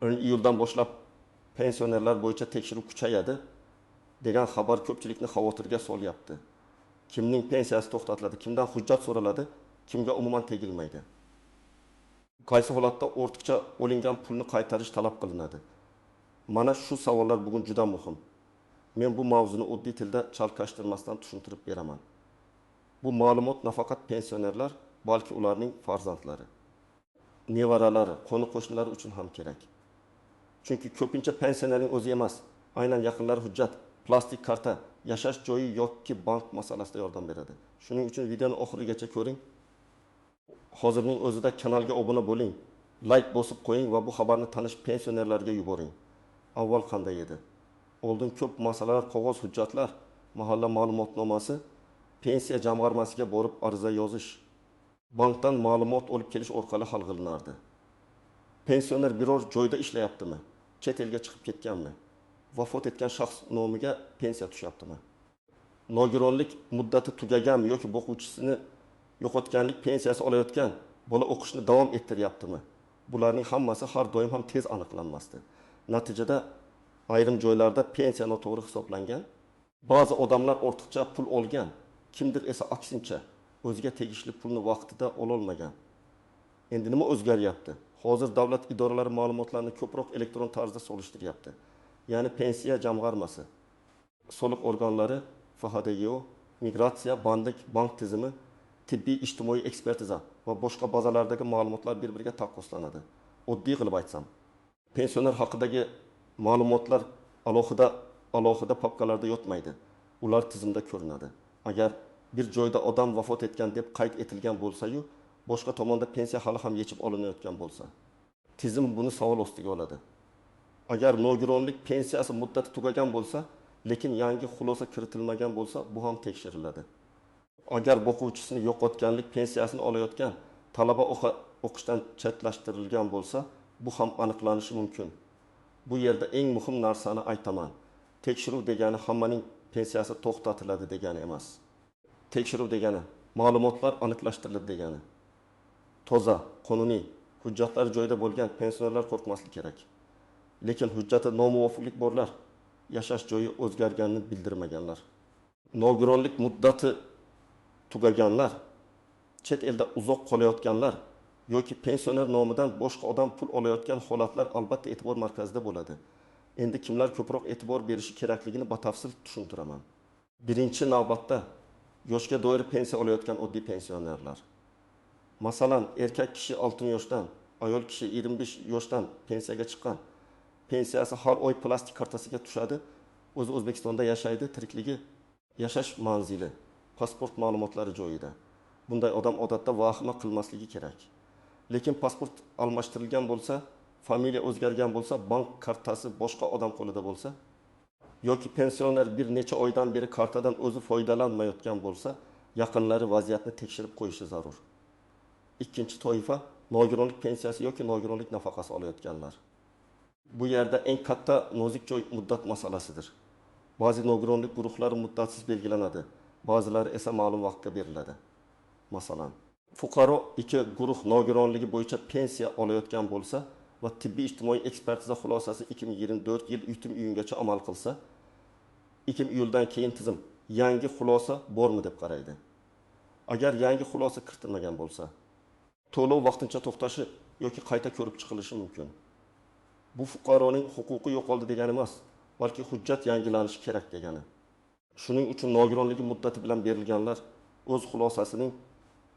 1 iyuldan boshlab pensionerlar bo'yicha tekshiruv kuchayadi degan xabar ko'pchilikni xavotirga solyapti. Kimning pensiyasi to'xtatiladi, kimdan hujjat so'raladi, kimga umuman tegilmaydi? Qaysi holatda ortiqcha olingan pulni qaytarish talab qilinadi? Mana shu savollar bugun juda muhim. Men bu mavzuni oddiy tilda, chalkashtirmasdan tushuntirib beraman. Bu ma'lumot nafaqat pensionerlar, balki ularning farzandlari, nevaralari, qo'ni qo'shnilari uchun ham kerak. Chunki ko'pincha pensionerning o'zi emas, aynan yaqinlari hujjat, plastik karta, yashash joyi yoki bank masalasida yordam beradi. Shuning uchun videoni oxirigacha ko'ring. Hozirning o'zida kanalga obuna bo'ling, layk bosib qo'ying va bu xabarni tanish pensionerlarga yuboring. Avval qanday edi? Oldin ko'p masalalar qog'oz hujjatlar, mahalla ma'lumotnomasi, pensiya jamg'armasiga borib ariza yozish, bankdan ma'lumot olib kelish orqali hal qilinardi. Pensioner biror joyda ishlayaptimi? Chet elga chiqib ketganmi? Vafot etgan shaxs nomiga pensiya tushyaptimi? Nogironlik muddati tugaganmi yoki boquvchisini yo'qotganlik pensiyasi olayotgan bola o'qishni davom ettiryaptimi? Bularning hammasi har doim ham tez aniqlanmasdi. Natijada ayrim joylarda pensiya noto'g'ri hisoblangan, ba'zi odamlar ortiqcha pul olgan, kimdir esa aksincha o'ziga tegishli pulni vaqtida ololmagan. Endi nima o'zgaryapti? Hozir davlat idoralari ma'lumotlarni ko'proq elektron tarzda solishtiryapti. Ya'ni pensiya jamg'armasi, soliq organlari, FHDYO, migratsiya, bandlik, bank tizimi, tibbiy ijtimoiy ekspertiza va boshqa bazalardagi ma'lumotlar bir-biriga taqqoslanadi. Oddiy qilib aytsam, pensioner haqidagi ma'lumotlar alohida alohida papkalarda yotmaydi. Ular tizimda ko'rinadi. Agar bir joyda odam vafot etgan deb qayd etilgan bo'lsa-yu, boshqa tomonda pensiya hali ham yechib olinayotgan bo'lsa, tizim buni savol ostiga oladi. Agar nogironlik pensiyasi muddati tugagan bo'lsa, lekin yangi xulosa kiritilmagan bo'lsa, bu ham tekshiriladi. Agar boquvchisini yo'qotganlik pensiyasini olayotgan talaba o'qishdan chetlashtirilgan bo'lsa, bu ham aniqlanishi mumkin. Bu yerda eng muhim narsani aytaman. Tekshiruv degani hammaning pensiyasi to'xtatiladi degani emas. Tekshiruv degani ma'lumotlar aniqlashtiriladi degani. Toza, qonuniy, hujjatlari joyida bo'lgan pensionerlar qo'rqmasligi kerak. Lekin hujjati nomuvofiqlik borlar, yashash joyi o'zgarganini bildirmaganlar, nogironlik muddati tugaganlar, chet elda uzoq qolayotganlar yoki pensioner nomidan boshqa odam pul olayotgan holatlar albatta e'tibor markazida bo'ladi. Endi kimlar ko'proq e'tibor berishi kerakligini batafsil tushuntiraman. Birinchi navbatda yoshga doir pensiya olayotgan oddiy pensionerlar. Masalan, erkak kishi 60 yoshdan, ayol kishi 25 yoshdan pensiyaga chiqqan. Pensiyasi har oy plastik kartasiga tushadi. O'zi O'zbekistonda yashaydi, tirikligi, yashash manzili, pasport ma'lumotlari joyida. Bunday odam odatda vahima qilmasligi kerak. Lekin pasport almashtirilgan bo'lsa, familiya o'zgargan bo'lsa, bank kartasi boshqa odam qo'lida bo'lsa yoki pensioner bir necha oydan beri kartadan o'zi foydalanmayotgan bo'lsa, yaqinlari vaziyatni tekshirib qo'yishi zarur. Ikkinchi toifa nogironlik pensiyasi yoki nogironlik nafaqasi olayotganlar. Bu yerda eng katta nozik joy muddat masalasidir. Ba'zi nogironlik guruhlari muddatsiz belgilanadi, ba'zilari esa ma'lum vaqtga beriladi. Masalan, fuqaro ikki guruh nogironligi bo'yicha pensiya olayotgan bo'lsa va tibbiy ijtimoiy ekspertiza xulosasi 2024 yil 3 iyungacha amal qilsa, 2 iyuldan keyin tizim yangi xulosa bormi deb qaraydi. Agar yangi xulosa kiritilmagan bo'lsa, to'lov vaqtincha to'xtashi yoki qayta ko'rib chiqilishi mumkin. Bu fuqaroning huquqi yo'qoldi degani emas, balki hujjat yangilanishi kerak degani. Shuning uchun nogironligi muddati bilan berilganlar o'z xulosasining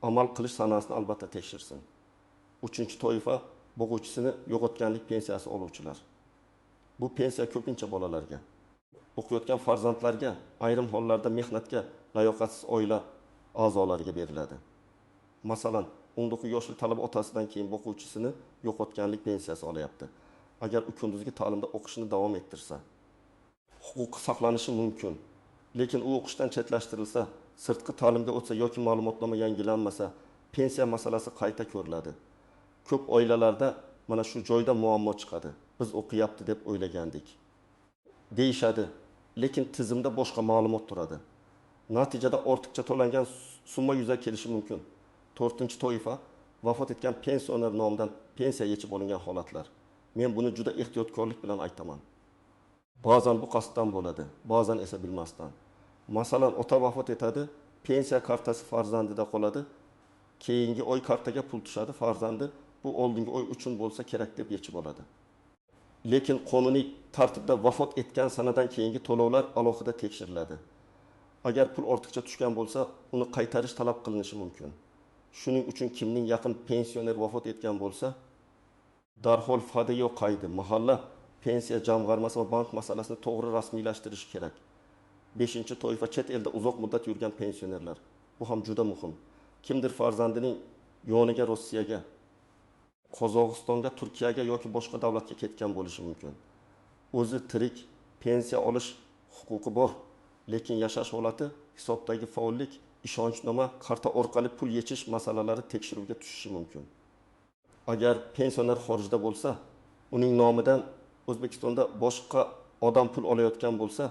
amal qilish sanasini albatta tekshirsin. Uchinchi toifa boquvchisini yo'qotganlik pensiyasi oluvchilar. Bu pensiya ko'pincha bolalarga, o'qiyotgan farzandlarga, ayrim hollarda mehnatga layoqatsiz oila a'zolariga beriladi. Masalan, 19 yoshli talaba otasidan keyin boquvchisini yo'qotganlik pensiyasi olyapti. Agar u kunduzgi ta'limda o'qishini davom ettirsa, huquqi saqlanishi mumkin. Lekin u o'qishdan chetlashtirilsa, sirtqi ta'limga o'tsa yoki ma'lumotnoma yangilanmasa, pensiya masalasi qayta ko'riladi. Ko'p oilalarda mana shu joyda muammo chiqadi. Biz o'qiyapti deb o'ylagandik, deyishadi, lekin tizimda boshqa ma'lumot turadi. Natijada ortiqcha to'langan summa yuzaga kelishi mumkin. To'rtinchi toifa vafot etgan pensioner nomidan pensiya yechib olingan holatlar. Men buni juda ehtiyotkorlik bilan aytaman. Ba'zan bu qasddan bo'ladi, ba'zan esa bilmasdan. Masalan, ota vafot etadi, pensiya kartasi farzandida qoladi. Keyingi oy kartaga pul tushadi, farzandi bu oldingi oy uchun bo'lsa kerak deb yechib oladi. Lekin qonuniy tartibda vafot etgan sanadan keyingi to'lovlar alohida tekshiriladi. Agar pul ortiqcha tushgan bo'lsa, uni qaytarish talab qilinishi mumkin. Shuning uchun kimning yaqin pensioner vafot etgan bo'lsa, darhol FDYO qaydi, mahalla pensiya jamg'armasi va bank masalasini to'g'ri rasmiylashtirish kerak. 5 toifa chet elda uzoq muddat yurgan pensionerlar. Bu ham juda muhim. Kimdir farzandining yoniga Rossiyaga, Qozog'istonga, Turkiyaga yoki boshqa davlatga ketgan bo'lishi mumkin. O'zi tirik, pensiya olish huquqi bor, lekin yashash holati, hisobdagi faollik, ishonchnoma, karta orqali pul yechish masalalari tekshiruvga tushishi mumkin. Agar pensioner xorijda bo'lsa, uning nomidan O'zbekistonda boshqa odam pul olayotgan bo'lsa,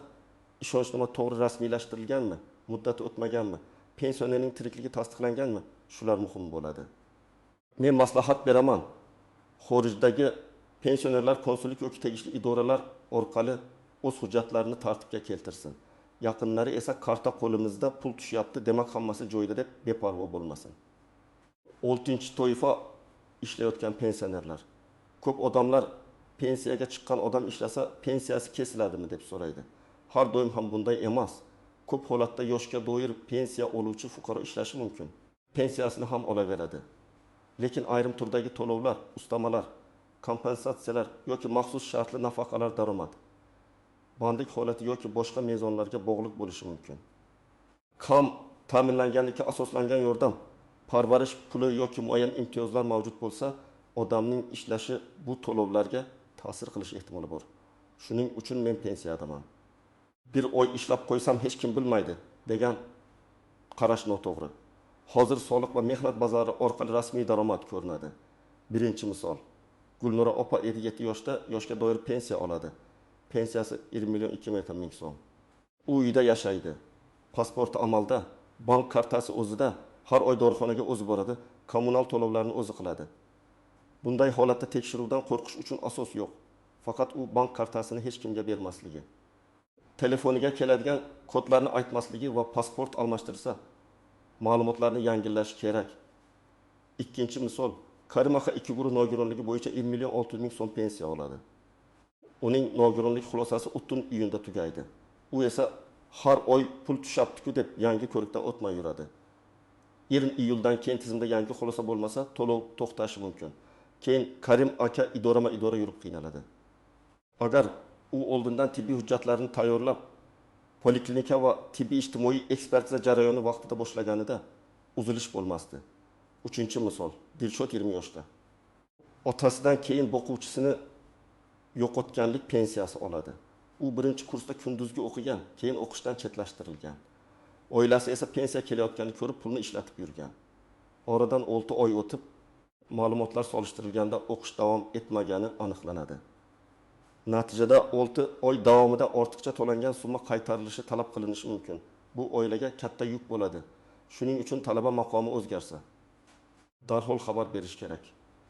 ishonchnoma to'g'ri rasmiylashtirilganmi, muddati o'tmaganmi, pensionerning tirikligi tasdiqlanganmi, shular muhim bo'ladi. Men maslahat beraman, xorijdagi pensionerlar konsullik yoki tegishli idoralar orqali o'z hujjatlarini tartibga keltirsin. Yaqinlari esa karta qo'limizda pul tushyapti, demak hammasi joyida deb beparvo bo'lmasin. 6 toifa ishlayotgan pensionerlar. Ko'p odamlar pensiyaga chiqqan odam ishlasa pensiyasi kesiladimi deb so'raydi. Har doim ham bunday emas. Ko'p holatda yoshga doir pensiya oluvchi fuqaro ishlashi mumkin. Pensiyasini ham olaveradi. Lekin ayrim turdagi to'lovlar, ustamalar, kompensatsiyalar yoki maxsus shartli nafaqalar daromad, bandlik holati yoki boshqa mezonlarga bog'liq bo'lishi mumkin. Kam ta'minlanganlikka asoslangan yordam, parvarish puli yoki muayyan imtiyozlar mavjud bo'lsa, odamning ishlashi bu to'lovlarga ta'sir qilish ehtimoli bor. Shuning uchun men pensiyadaman, bir oy ishlab qo'ysam hech kim bilmaydi degan qarash noto'g'ri. Hozir soliq va mehnat bozori orqali rasmiy daromad ko'rinadi. Birinchi misol. Gulnura opa 57 yoshda, yoshga doir pensiya oladi. Pensiyasi 1 million 2 ming so'm. U uyda yashaydi. Pasporti amalda, bank kartasi o'zida, har oy dorixonaga o'zi boradi, kommunal to'lovlarni o'zi qiladi. Bunday holatda tekshiruvdan qo'rqish uchun asos yo'q. Faqat u bank kartasini hech kimga bermasligi, telefoniga keladigan kodlarni aytmasligi va pasport almashtirsa, ma'lumotlarni yangilashi kerak. Ikkinchi misol. Karim aka ikki guruh nogironligi bo'yicha 1 million 600 ming so'm pensiya oladi. Uning nogironlik xulosasi 30 iyunda tugaydi. U esa har oy pul tushyapti-ku deb yangi ko'rikdan o'tmay yuradi. 20 iyuldan keyin tizimda yangi xulosa bo'lmasa, to'lov to'xtashi mumkin. Keyin Karim aka idorama-idora yurib qiynaladi. Agar u oldindan tibbiy hujjatlarni tayyorlab, poliklinika va tibbiy ijtimoiy ekspertiza jarayoni vaqtida boshlaganida uzilish bo'lmasdi. Uchinchi misol. Dilshod 20 yoshda. Otasidan keyin boquvchisini yo'qotganlik pensiyasi oladi. U birinchi kursda kunduzgi o'qigan, keyin o'qishdan chetlashtirilgan. Oilasi esa pensiya kelayotganini ko'rib pulni ishlatib yurgan. Oradan 6 oy o'tib, ma'lumotlar solishtirilganda o'qish davom etmagani aniqlanadi. Natijada 6 oy davomida ortiqcha to'langan summa qaytarilishi talab qilinishi mumkin. Bu oilaga katta yuk bo'ladi. Shuning uchun talaba maqomi o'zgarsa, darhol xabar berish kerak.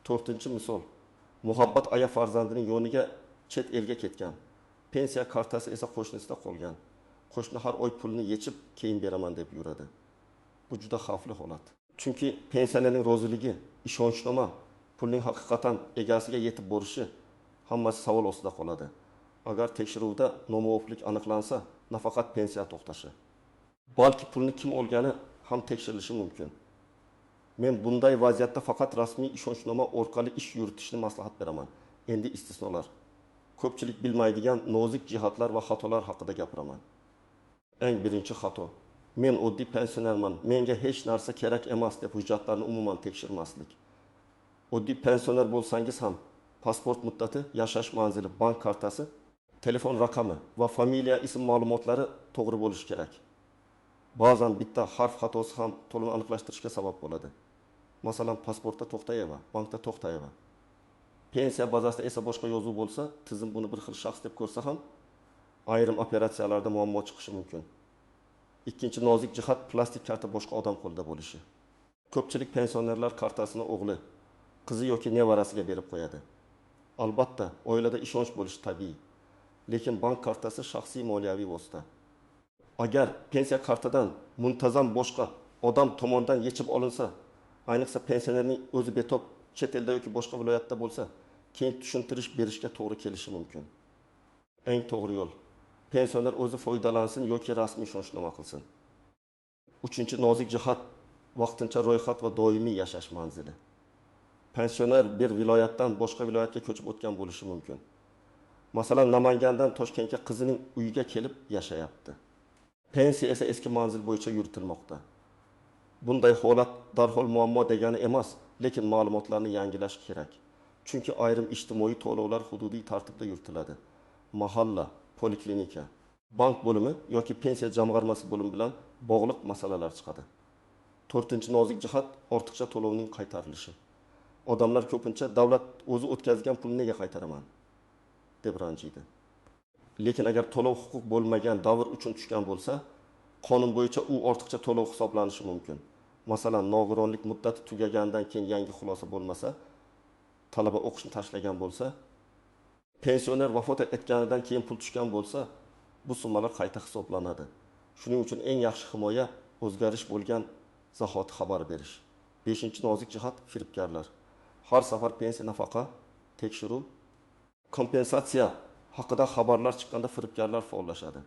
To'rtinchi misol. Muhabbat aya farzandining yoniga chet elga ketgan. Pensiya kartasi esa qo'shnisida qolgan. Qo'shni har oy pulni yechib, keyin beraman deb yuradi. Bu juda xavfli holat. Chunki pensionerning roziligi, ishonchnoma, pulning haqiqatan egasiga yetib borishi hammasi savol ostida qoladi. Agar tekshiruvda nomuvofiqlik aniqlansa, nafaqat pensiya to'xtashi, balki pulni kim olgani ham tekshirilishi mumkin. Men bunday vaziyatda faqat rasmiy ishonchnoma orqali ish yuritishni maslahat beraman. Endi istisnolar. Ko'pchilik bilmaydigan nozik jihatlar va xatolar haqida gapiraman. Eng birinchi xato. Men oddiy pensionerman, menga hech narsa kerak emas deb hujjatlarni umuman tekshirmaslik. Oddiy pensioner bo'lsangiz ham pasport muddati, yashash manzili, bank kartasi, telefon raqami va familiya ism ma'lumotlari to'g'ri bo'lishi kerak. Ba'zan bitta harf xatosi ham to'lovni aniqlashtirishga sabab bo'ladi. Masalan, pasportda To'xtayeva, bankda To'xtayeva. Pensiya bazasida esa boshqa yozuv bo'lsa, tizim buni bir xil shaxs deb ko'rsa ham ayrim operatsiyalarda muammo chiqishi mumkin. Ikkinchi nozik jihat plastik karta boshqa odam qo'lida bo'lishi. Ko'pchilik pensionerlar kartasini o'g'li, qizi yoki nevarasiga berib qo'yadi. Albatta, oilada ishonch bo'lishi tabiiy. Lekin bank kartasi shaxsiy moliyaviy vosita. Agar pensiya kartadan muntazam boshqa odam tomonidan yechib olinsa, ayniqsa pensionerning o'zi betob chet elda yoki boshqa viloyatda bo'lsa, keyin tushuntirish berishga to'g'ri kelishi mumkin. Eng to'g'ri yo'l: pensioner o'zi foydalansin yoki rasmiy ishonchnoma qilsin. Uchinchi nozik jihat: vaqtincha ro'yxat va doimiy yashash manzili. Pensioner bir viloyatdan boshqa viloyatga ko'chib o'tgan bo'lishi mumkin. Masalan, Namangandan Toshkentga qizining uyiga kelib yashayapti. Pensiya esa eski manzil bo'yicha yuritilmoqda. Bunday holat darhol muammo degani emas, lekin ma'lumotlarni yangilash kerak. Chunki ayrim ijtimoiy to'lovlar hududiy tartibda yuritiladi. Mahalla, poliklinika, bank bo'limi yoki pensiya jamg'armasi bo'limi bilan bog'liq masalalar chiqadi. To'rtinchi nozik jihat: ortiqcha to'lovning qaytarilishi. Odamlar ko'pincha davlat o'zi o'tkazgan pulni nega qaytaraman deb ranjiydi. Lekin agar to'lov huquq bo'lmagan davr uchun tushgan bo'lsa, qonun bo'yicha u ortiqcha to'lov hisoblanishi mumkin. Masalan, nogironlik muddati tugaganidan keyin yangi xulosa bo'lmasa, talaba o'qishni tashlagan bo'lsa, pensioner vafot etganidan keyin pul tushgan bo'lsa, bu summalar qayta hisoblanadi. Shuning uchun eng yaxshi himoya o'zgarish bo'lgan zahoti xabar berish. Beshinchi nozik jihat: firibgarlar. Har safar pensiya, nafaqa, tekshiruv, kompensatsiya haqida xabarlar chiqqanda firibgarlar faollashadi.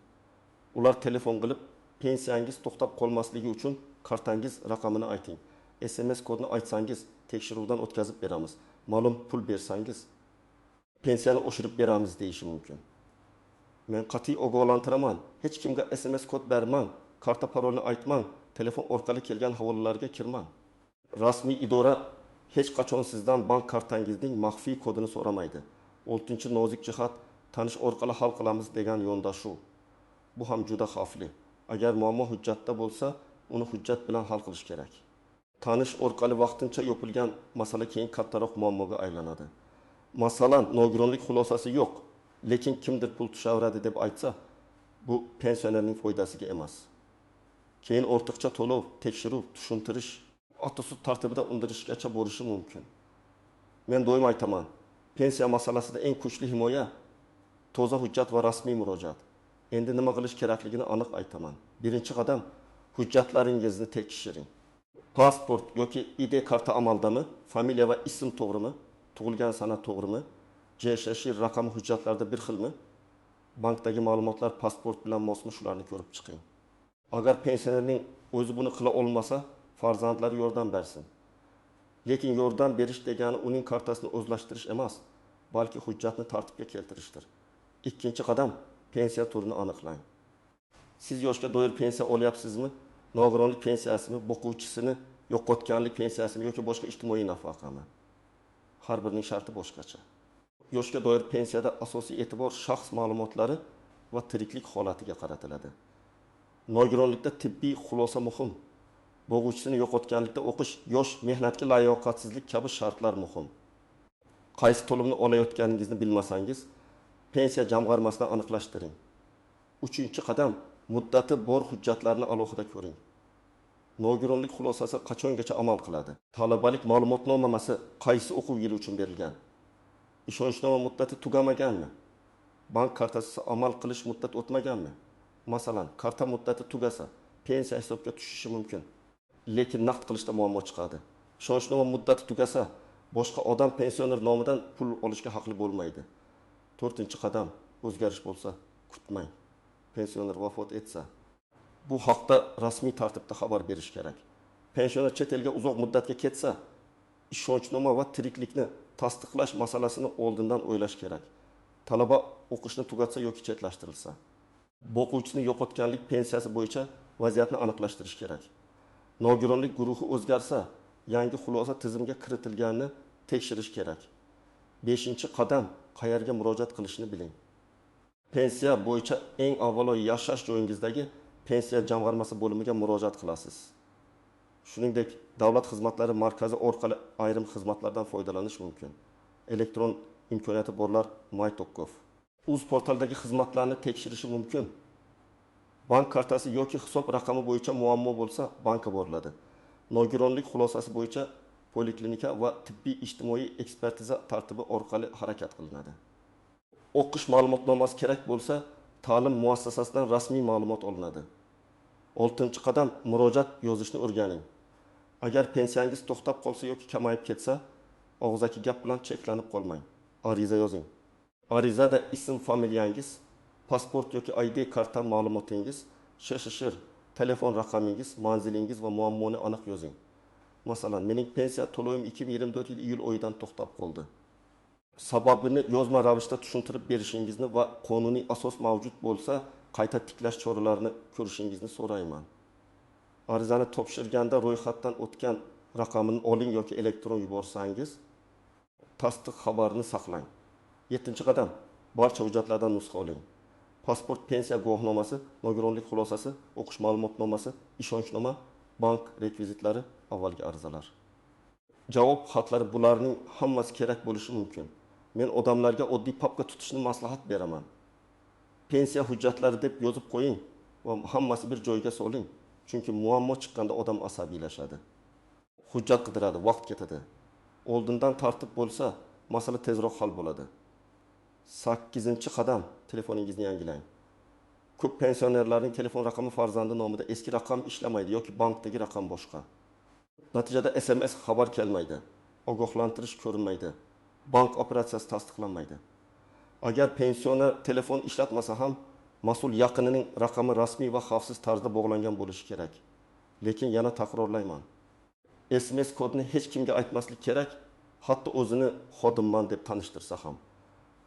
Ular telefon qilib, pensiyangiz to'xtab qolmasligi uchun kartangiz raqamini ayting, SMS kodini aytsangiz tekshiruvdan o'tkazib beramiz, ma'lum pul bersangiz pensiyani oshirib beramiz deyishi mumkin. Men qat'iy ogohlantiraman, hech kimga SMS kod bermang, karta parolini aytmang, telefon orqali kelgan havolalarga kirmang. Rasmiy idora hech qachon sizdan bank kartangizning maxfiy kodini so'ramaydi. Oltinchi nozik jihat: tanish orqali hal qilamiz degan yondashuv. Bu ham juda xavfli. Agar muammo hujjatda bo'lsa, uni hujjat bilan hal qilish kerak. Tanish orqali vaqtincha yopilgan masala keyin kattaroq muammoga aylanadi. Masalan, nogironlik xulosasi yo'q, lekin kimdir pul tushaveradi deb aytsa, bu pensionerning foydasiga emas. Keyin ortiqcha to'lov, tekshiruv, tushuntirish, hatto sud tartibida undirishgacha bo'lishi mumkin. Men doim aytaman, pensiya masalasida eng kuchli himoya toza hujjat va rasmiy murojaat. Endi nima qilish kerakligini aniq aytaman. Birinchi qadam: hujjatlaringizni tekshiring. Pasport yoki ID karta amaldami? Familiya va ism to'g'rimi? Tug'ilgan sana to'g'rimi? JSH raqami hujjatlarda bir xilmi? Bankdagi ma'lumotlar pasport bilan mosmi? Shularni ko'rib chiqing. Agar pensionerning o'zi buni qila olmasa, farzandlari yordam bersin. Lekin yordam berish degani uning kartasini o'zlashtirish emas, balki hujjatni tartibga keltirishdir. Ikkinchi qadam: pensiya turini aniqlang. Siz yoshga doir pensiya olyapsizmi? Nogironlik pensiyasimi, boquvchisini yo'qotganlik pensiyasimi yoki boshqa ijtimoiy nafaqami? Har birining sharti boshqacha. Yoshga doir pensiyada asosiy e'tibor shaxs ma'lumotlari va tiriklik holatiga qaratiladi. Nogironlikda tibbiy xulosa muhim. Bo'g'uvchisini yo'qotganlikda o'qish, yosh, mehnatga layoqatsizlik kabi shartlar muhim. Qaysi to'lovni olayotganingizni bilmasangiz, pensiya jamg'armasidan aniqlashtiring. Uchinchi qadam: muddati bor hujjatlarni alohida ko'ring. Nogironlik xulosasi qachongacha amal qiladi? Talabalik ma'lumotnomasi qaysi o'quv yili uchun berilgan? Ishonchnoma muddati tugamaganmi? Bank kartasi amal qilish muddati o'tmaganmi? Masalan, karta muddati tugasa, pensiya hisobga tushishi mumkin, lekin naqd qilishda muammo chiqadi. Ishonchnoma muddati tugasa, boshqa odam pensioner nomidan pul olishga haqli bo'lmaydi. To'rtinchi qadam: o'zgarish bo'lsa, kutmang. Pensioner vafot etsa, bu haqda rasmiy tartibda xabar berish kerak. Pensioner chet elga uzoq muddatga ketsa, ishonchnoma va tiriklikni tasdiqlash masalasini oldindan o'ylash kerak. Talaba o'qishni tugatsa yoki chetlashtirilsa, boquvchisini yo'qotganlik pensiyasi bo'yicha vaziyatni aniqlashtirish kerak. Nogironlik guruhi o'zgarsa, yangi xulosa tizimga kiritilganini tekshirish kerak. Beshinchi qadam: qayerga murojaat qilishni biling. Pensiya bo'yicha eng avvalo yashash joyingizdagi pensiya jamg'armasi bo'limiga murojaat qilasiz. Shuningdek, davlat xizmatlari markazi orqali ayrim xizmatlardan foydalanish mumkin. Elektron imkoniyati borlar My.gov. Uz portalidagi xizmatlarni tekshirishi mumkin. Bank kartasi yoki hisob raqami bo'yicha muammo bo'lsa, bankka boriladi. Nogironlik xulosasi bo'yicha Poliklinika va tibbiy ijtimoiy ekspertiza tartibi orqali harakat qilinadi. O'qish ma'lumotnomasi kerak bo'lsa, ta'lim muassasasidan rasmiy ma'lumot olinadi. Oltinchi qadam: murojaat yozishni o'rganing. Agar pensiyangiz to'xtab qolsa yoki kamayib ketsa, og'zaki gap bilan cheklanib qolmang. Ariza yozing. Arizada ism, familiyangiz, pasport yoki ID karta ma'lumotingiz, ШШШ, telefon raqamingiz, manzilingiz va muammoni aniq yozing. Masalan, mening pensiya to'lovim 2024 yil iyul oyidan to'xtab qoldi. Sababini yozma ravishda tushuntirib berishingizni va qonuniy asos mavjud bo'lsa, qayta tiklash choralarini ko'rishingizni so'rayman. Arizani topshirganda ro'yxatdan o'tgan raqamini oling yoki elektron yuborsangiz, tasdiq xabarini saqlang. Yettinchi qadam: barcha hujjatlardan nusxa oling. Pasport, pensiya guvohnomasi, nogironlik xulosasi, o'qish ma'lumotnomasi, ishonchnoma, bank rekvizitlari, avvalgi arizalar. Javob xatlari, bularning hammasi kerak bo'lishi mumkin. Men odamlarga oddiy papka tutishni maslahat beraman. Pensiya hujjatlari deb yozib qo'ying va hammasi bir joyga soling. Chunki muammo chiqqanda odam asabiylashadi. Hujjat qidiradi, vaqt ketadi. Oldindan tartib bo'lsa, masala tezroq hal bo'ladi. Sakkizinchi qadam: telefoningizni yangilang. Ko'p pensionerlarning telefon raqami farzandi nomida, eski raqam ishlamaydi yoki bankdagi raqam boshqa. Natijada SMS xabar kelmaydi, ogohlantirish ko'rinmaydi, bank operatsiyasi tasdiqlanmaydi. Agar pensioner telefon ishlatmasa ham, mas'ul yaqinining raqami rasmiy va xavfsiz tarzda bog'langan bo'lishi kerak. Lekin yana takrorlayman. SMS kodini hech kimga aytmaslik kerak, hatto o'zini xodimman deb tanishtirsa ham.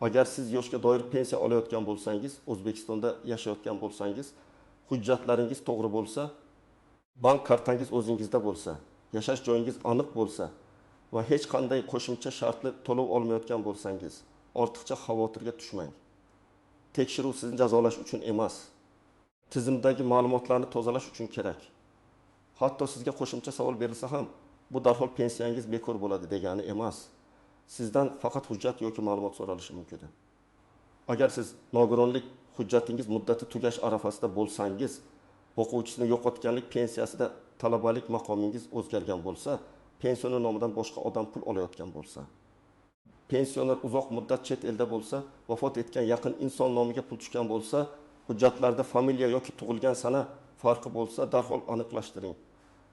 Agar siz yoshga doir pensiya olayotgan bo'lsangiz, O'zbekistonda yashayotgan bo'lsangiz, hujjatlaringiz to'g'ri bo'lsa, bank kartangiz o'zingizda bo'lsa, yashash joyingiz aniq bo'lsa va hech qanday qo'shimcha shartli to'lov olmayotgan bo'lsangiz, ortiqcha xavotirga tushmang. Tekshiruv sizni jazolash uchun emas, tizimdagi ma'lumotlarni tozalash uchun kerak. Hatto sizga qo'shimcha savol berilsa ham, bu darhol pensiyangiz bekor bo'ladi degani emas. Sizdan faqat hujjat yoki ma'lumot so'ralishi mumkin. Agar siz nogironlik hujjatingiz muddati tugash arafasida bo'lsangiz, boquvchisini yo'qotganlik pensiyasida talabalik maqomingiz o'zgargan bo'lsa, pensioner nomidan boshqa odam pul olayotgan bo'lsa, pensioner uzoq muddat chet elda bo'lsa, vafot etgan yaqin inson nomiga pul tushgan bo'lsa, hujjatlarda familiya yoki tug'ilgan sana farqi bo'lsa, darhol aniqlashtiring.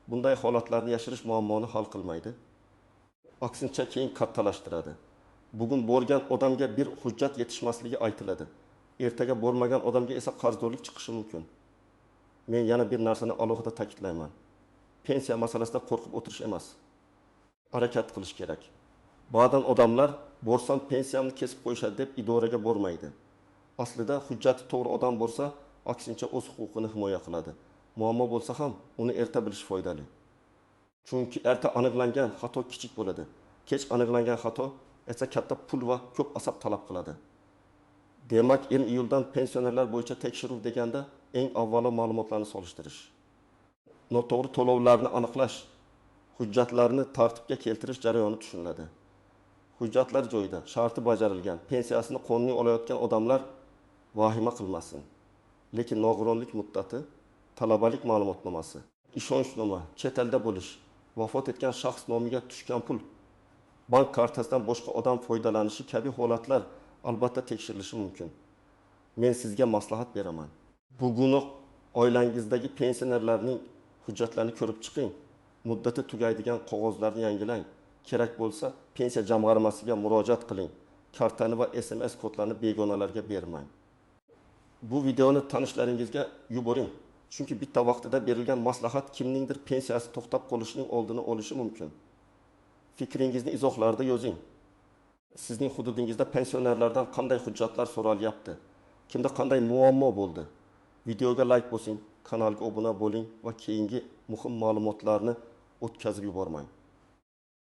Bunday holatlarni yashirish muammoni hal qilmaydi. Aksincha keyin kattalashtiradi. Bugun borgan odamga bir hujjat yetishmasligi aytiladi. Ertaga bormagan odamga esa qarzdorlik chiqishi mumkin. Men yana bir narsani alohida ta'kidlayman. Pensiya masalasida qo'rqib o'tirish emas. Harakat qilish kerak. Ba'zan odamlar borsam pensiyamni kesib qo'yishadi deb idoraga bormaydi. Aslida hujjati to'g'ri odam borsa, aksincha o'z huquqini himoya qiladi. Muammo bo'lsa ham uni erta bilish foydali. Chunki erta aniqlangan xato kichik bo'ladi. Kech aniqlangan xato esa katta pul va ko'p asab talab qiladi. Demak, 1 iyuldan pensionerlar bo'yicha tekshiruv deganda eng avvalo ma'lumotlarni solishtirish, noto'g'ri to'lovlarni aniqlash, hujjatlarni tartibga keltirish jarayoni tushuniladi. Hujjatlar joyida, sharti bajarilgan, pensiyasini qonuniy olayotgan odamlar vahima qilmasin. Lekin nogironlik muddati, talabalik ma'lumotnomasi, ishonchnoma, chet elda bo'lish, vafot etgan shaxs nomiga tushgan pul, bank kartasidan boshqa odam foydalanishi kabi holatlar albatta tekshirilishi mumkin. Men sizga maslahat beraman. Bugunoq oilangizdagi pensionerlarning hujjatlarini ko'rib chiqing, muddati tugaydigan qog'ozlarni yangilang. Kerak bo'lsa, pensiya jamg'armasiga murojaat qiling. Kartani va SMS kodlarini begonalarga bermang. Bu videoni tanishlaringizga yuboring. Chunki bitta vaqtida berilgan maslahat kimningdir pensiyasi to'xtab qolishining oldini olishi mumkin. Fikringizni izohlarda yozing. Sizning hududingizda pensionerlardan qanday hujjatlar so'ralyapti? Kimda qanday muammo bo'ldi? Videoga like bosing, kanalga obuna bo'ling va keyingi muhim ma'lumotlarni o'tkazib yubormang.